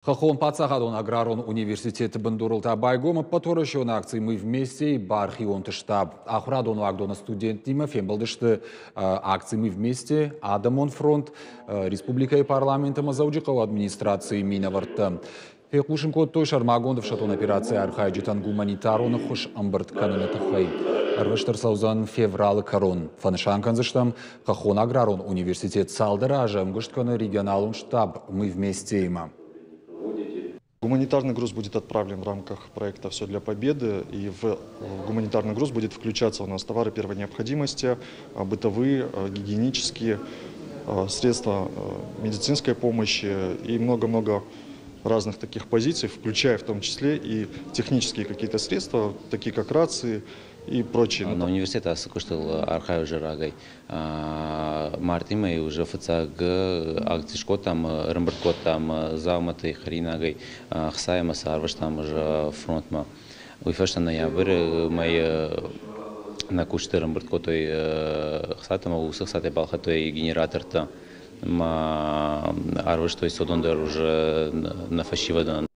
Хӕххон паддзахадон аграрон университеты бындурыл та байгом ӕппӕтуӕрӕсеон акци «Мы вместе» бархионты штаб. Ахуырадон уагдоны студенттимӕ фембӕлдысты акци «Мы вместе», Адӕмон фронт, республикӕйы парламент ӕмӕ Дзӕуджыхъӕуы администрацийы минӕвӕрттӕ. Фехъусын кодтой сӕрмагонд ӕфсӕддон операцийы архайджытӕн гуманитарон ӕххуыс ӕмбырд кӕныны тыххӕй. Ӕрвыст ӕрцӕудзӕн февралы кӕрон. Фӕнысан кӕндзыстӕм, Хӕххон аграрон университет цалдӕр азы ӕмгуыст кӕны регионалон штаб «Мы вместе»-имӕ. Гуманитарный груз будет отправлен в рамках проекта «Все для победы», и в гуманитарный груз будет включаться у нас товары первой необходимости, бытовые, гигиенические, средства медицинской помощи и много-много разных таких позиций, включая в том числе и технические какие-то средства, такие как рации и прочие. На университет ацы куыстыл архайы уже рагӕй. Мартъи мӕйы уже фыццаг акци скодтам, ӕрӕмбырд кодтам дзаумӕттӕй, хӕринагӕй, ӕхца ӕмӕ сӕ арвыстам уже фронтмӕ. Уый фӕстӕ ноябры мӕйы нӕ кусджытӕ ӕрӕмбырд кодтой ӕхцатӕ ӕмӕ уыцы ӕхцатӕй балхӕдтой генератортӕ ӕмӕ арвыстой содон дӕр уже нӕ фӕсивӕдӕн.